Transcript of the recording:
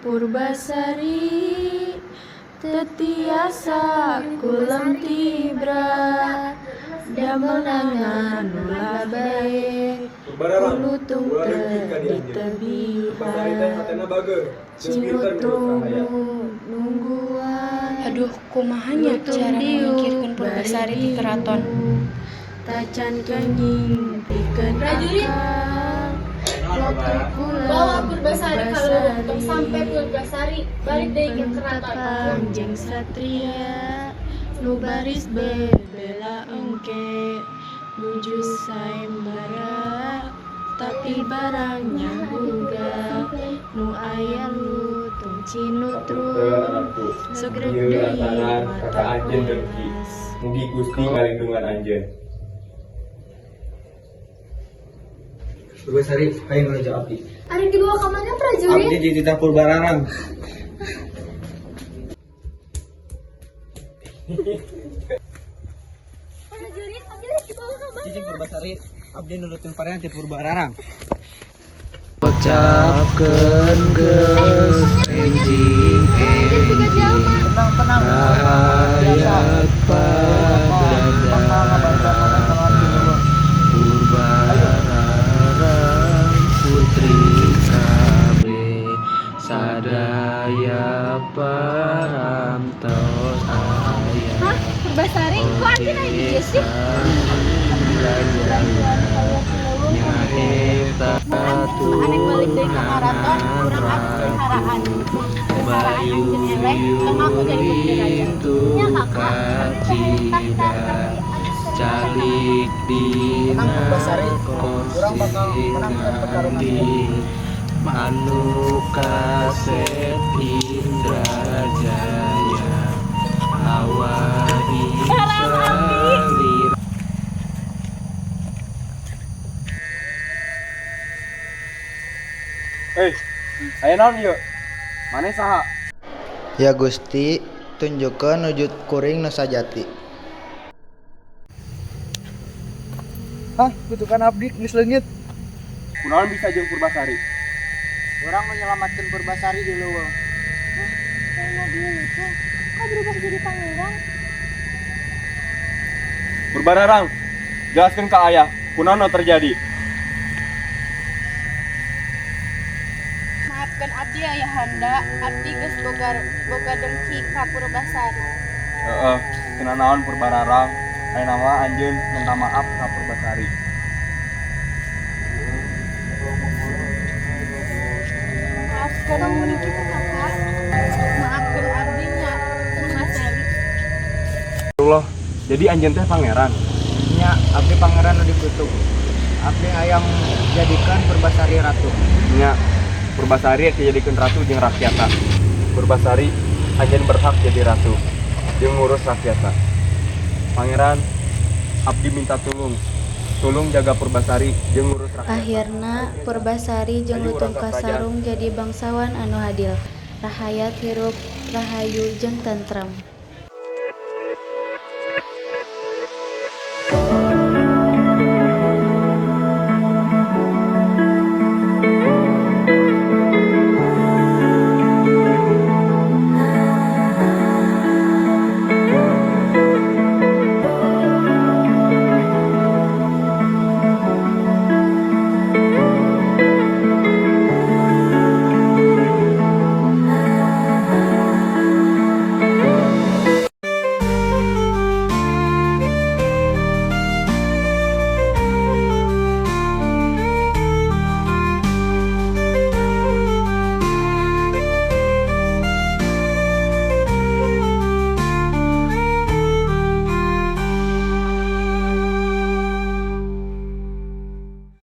Purbasari teu tiasa kulem tibra damel ngan ulah bae Purbararang, kulutung ulah teu dengki ka di anjeun. Purbasari teh ditebihan hatena bageur, geus pinter ngurus cinutung rahayat. Nungguan. Aduh, kumaha nya Lutung cara diuk ngamingkirkeun bari Purbasari ti keraton? Diuk tacan kenging pikeun Prajurit, akal waktu kulem bawa Purbasari ka leuweung, tong Purbasari sampe Purbasari balik deui ka Simpen keraton. Kanjeng Satria nu baris bebela engke nuju sayembara tapi barangnya boga nu aya lutung Punten cinutrung anakku, segrek ieu deui lantaran mata kakak anjeun dengki. poelas. Mugi Gusti ngalindungan anjeun. Purbasari, hayang ngalejo abdi. Ari dibawa ka mana, prajurit? Abdi dititah Purbararang. Prajurit, abdi rek dibawa ka mana? Cicing Purbasari, abdi nurutkeun parean ti Purbararang. Ucapkeun geus enjing Anjeun siga jalma. Tenang, tenang. Rahayat Pajajaran Purbararang putri kabeh sadaya parantos aya. Hah? Purbasari, kok anjeun aya di dieu sih? Jaya nyaeta Mun anjeun mah arek balik deui ka karaton, tunangan urang atuh peliharaan. ratu Peliharaan Bayu anjeun eleh, tong aku jadi putri raja. Nya kakak, abdi teh hayang tahta, tidak tapi abdi sering bosen kana calik tahta. dina Tenang Purbasari, urang kursi bakal menangkan pertarungan ngandi ieu. anu kasep Indrajaya awahi Barang abdi. salira. Eh, aya naon ieu? Maneh saha? Ya Gusti, tunjukkeun wujud kuring nu sajati. Hah, kutukan abdi geus leungit. Kunaon bisa jeung Purbasari? Urang menyelamatkan Purbasari di leuweung. Hah? Lain mobil lutung, kok berubah jadi pangeran? Purbararang, jelaskeun ka ayah, kunaon nu terjadi? Maafkan abdi ayahanda, abdi geus boga dengki ka Purbasari. Heeh, teu nanaon Purbararang. Ayeuna mah anjeun minta maaf ka Purbasari. Maafkan mun kitu kakak. Maafkan abdi nya Purbasari. Allah, jadi anjeun teh pangeran. Nya, abdi pangeran nu dikutuk. Abdi hayang jadikeun Purbasari ratu. Nya, Purbasari dijadikeun ratu jeung rakyatna. Purbasari anjeun berhak jadi ratu jeung ngurus rakyatna. Pangeran, abdi minta tulung. Tulung jaga Purbasari jeung ngurus rakyatna. Akhirna Purbasari jeung Ayo urang Lutung ka kerajaan. Kasarung jadi bangsawan anu hadil. Rahayat hirup rahayu jeung tentrem.